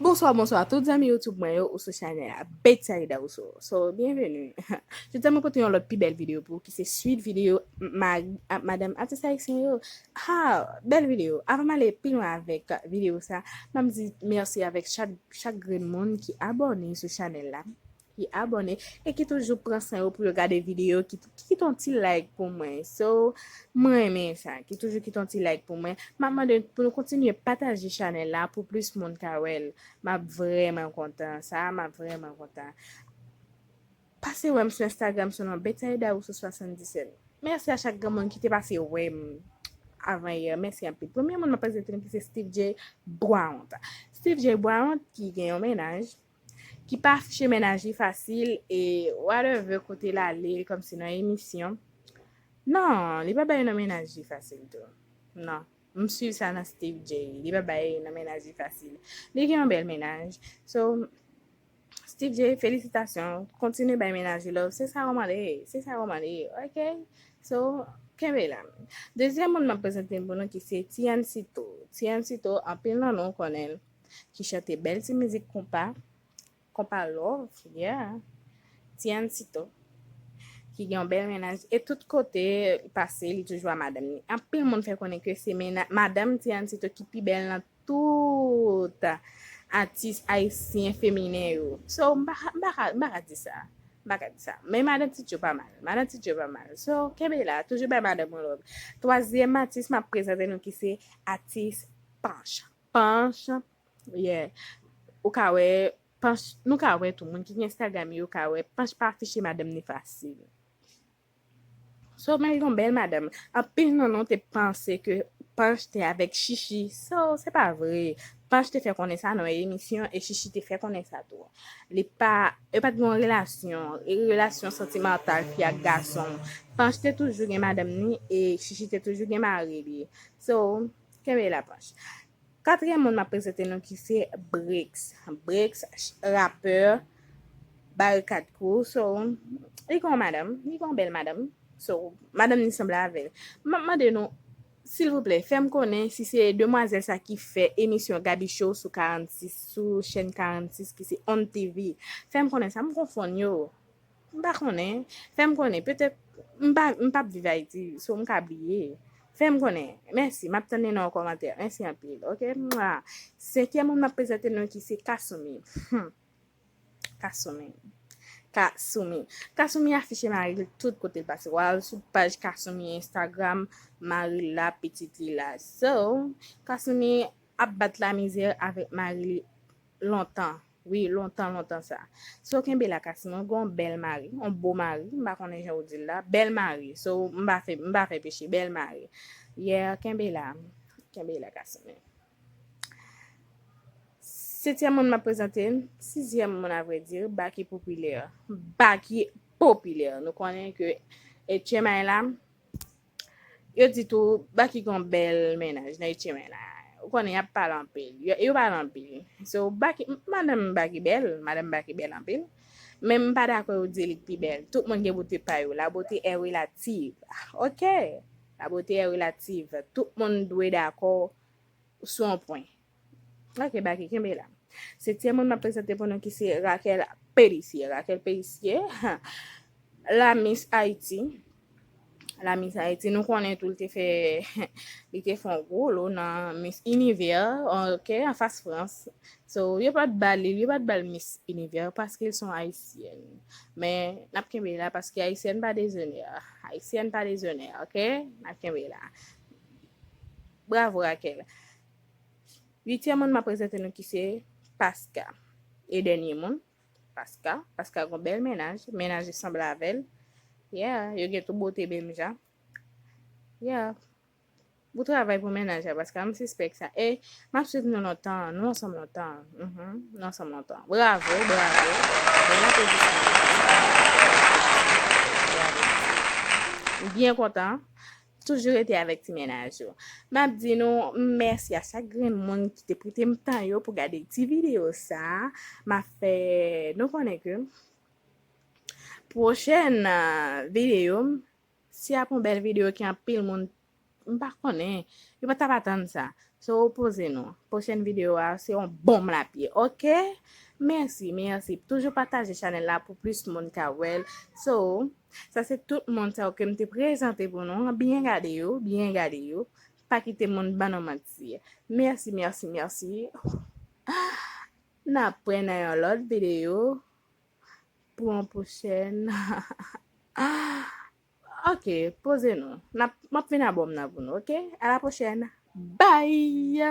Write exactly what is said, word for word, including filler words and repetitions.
Bonswa, bonswa tout zanmi YouTube mwen yo, ou sou chanèl la, Betsaida Rousseau. So, byenveni. Jodi a mwen pote yon lòt pi bèl videyo pou ou ki se swit videyo mari ak madanm atis ayisyen yo. Ha, bèl videyo. Avan m ale pi lwen avèk videyo sa, m ap di mèsi avèk chak, chak grenn moun ki abòne sou chanèl la, ki abòne e ki toujou pran san yo pou yo gade videyo, ki, ki kite yon ti like pou mwen. So, mwen renmen sa, ki toujou kite yon ti like pou mwen. M ap mande pou nou kontinye pataje chanèl la pou plis moun ka wè l. M ap vrèman kontan. Sa, m ap vrèman kontan. Pase wè m sou Instagram sou non Betsaida Rousseau swasanndisèt. Mèsi a chak grenn moun ki te pase wè m avan yè. Mèsi anpil. Premye moun m ap prezante nou ki se Steve J Blount. Steve J Blount ki gen yon mennaj, ki pa afiche mennaj li fasil e whatever kote l ale, kòmsi nan emisyon. Non, li pa bay nan mennaj li fasil tou. Non. M swiv sa nan Steve J. Li pa bay nan mennaj li fasil. Li gen yon bèl mennaj. So, Steve J, felisitasyon. Kontinye bay mennaj li love. Se sa yo mande. Se sa yo mande. Ok? So, kenbe la. Dezyèm moun m ap prezante pou nou ki se Tiancito. Tiancito, anpil nan nou konnen l, ki chante bèl ti mizik konpa. Konpa love, yeah. Tiancito, ki gen yon bèl mennaj. E tout kote li pase, li toujou a madanm li. Anpil moun fè konnen ke se mena-, madanm Tiancito ki pi bèl nan tout atis ayisyen feminen yo. So, m pa ka, m pa ka, m pa ka di sa. M pa ka di sa. Men madanm Titjo pa mal. Madanm Titjo pa mal. So, kenbe la, toujou bay madanm ou love. Twazyèm atis m ap prezante nou ki se atis Panch. Panch, yeah. Ou ka wè, Panch, nou ka wè tou, moun ki gen Instagram yo ka wè, Panch pa afiche madanm ni fasil. So, men li yon bèl madanm. Anpil nan nou te panse ke Panch te avèk Chichi. So, se pa vre. Panch te fè konnen sa nan yon emisyon e Chichi te fè konnen sa tou. Li pa, yo pa t gen yon relasyon, e relasyon santimantal fi ak gason. Panch te toujou gen madanm ni e Chichi te toujou gen mari li. So, kenbe la Panch. Katriyèm moun m ap prezante nou ki se Brix. Brix, rapè Barikad Crew. So, li gen yon madanm, li gen yon bèl madanm. So, madanm ni sanble avè l. M ap mande nou, silvouplè, fè m konnen si se demwazèl sa ki fè emisyon Gaby Show sou karannsis, sou chèn karannsis ki se On T V. Fè m konnen sa, m konfonn yo. M pa konnen. Fè m konnen. Petèt, m pa, m p ap viv Ayiti, so m ka bliye. Fè m konnen. Mèsi. M ap tann li nan yon kòmantè. Mèsi anpil. Ok? Mwa. Senkyèm moun m ap prezante nou ki se Kasumi. Hmm. Kasumi. Kasumi. Kasumi afiche mari l tout kote l pase. W al sou paj Kasumi Instagram, mari l la, pitit li la. So, Kasumi ap bat lamizè avèk mari li lontan. Wi, lontan, lontan sa. So, kenbe la, Kasumi, ou gen yon bèl mari, yon bo mari, m pa konnen jan ou di l la, bèl mari. So, m pa fè, m pa fè peche, bèl mari. Yeah, kenbe la. Kenbe la, Kasumi. Setyèm moun m ap prezante, sizyèm moun, a vrè di, Baky Popilè. Baky Popilè. Nou konnen ke H M I la, yo di tou, Baky gon bèl mennaj nan H M I la. Ou konnen, y ap pale anpil. Yo, yo pale anpil. So, Baky, m-, madanm Baky bèl, madanm Baky bèl anpil. Men m pa dakò yo di li k pi bèl. Tout moun gen bote pa yo. La beauté est relative. Ok. La beauté est relative. Tout moun dwe dakò sou yon pwen. Ok, Baky, kenbe la. Setyèm moun m ap prezante pou nou ki se Raquel Pélissier. Raquel Pélissier, la Miss Haïti. La Miss Haïti, nou konnen tou li te fè, li te fè yon gwo lo nan Miss Univers, ok, an fas Frans. So, yo pa t ba li, yo pa t ba l Miss Univers paske l se yon Ayisyèn. Men, n ap kenbe la paske Ayisyèn pa dezonè. Ayisyèn pa dezonè, ok? N ap kenbe la. Bravo, Raquel. Uityèm moun m ap prezante nou ki se Paska. E dènye moun, Paska. Paska gon bèl mennaj. Mennaj li sanble avè l. Yeah, yo gen tout bote menm jan. Yeah. Bon travay pou mennaj la, Paska. M sispèk sa. E m ap swiv nou lontan. Nou ansanm lontan. Mhm. Nou ansanm lontan. Bravo, bravo. Bèl aplodisman. Bravo. M byen kontan. Toujou rete avèk ti mennaj yo. M ap di nou mèsi a chak grenn moun ki te prete m tan yo pou gade ti videyo sa. M ap fè nou konnen ke pwochèn, ah, videyo, si ap yon bèl videyo ki anpil moun, m pa konnen, yo pa t ap atann sa. So, poze nou. Pwochèn videyo a, se yon bonm lapye, oke? Mèsi, mèsi. Toujou pataje chanèl la pou plis moun ka wè l. So, sa se tout moun sa yo ke m te prezante pou nou. Byen gade yo, byen gade yo. Pa kite moun ban nou manti. Mèsi, mèsi, mèsi. N ap wè nan yon lòt videyo pou yon pwochèn. Ok, poze nou. N ap, m ap vin a bonm nan pou nou, ok? A la pwochèn. Bye!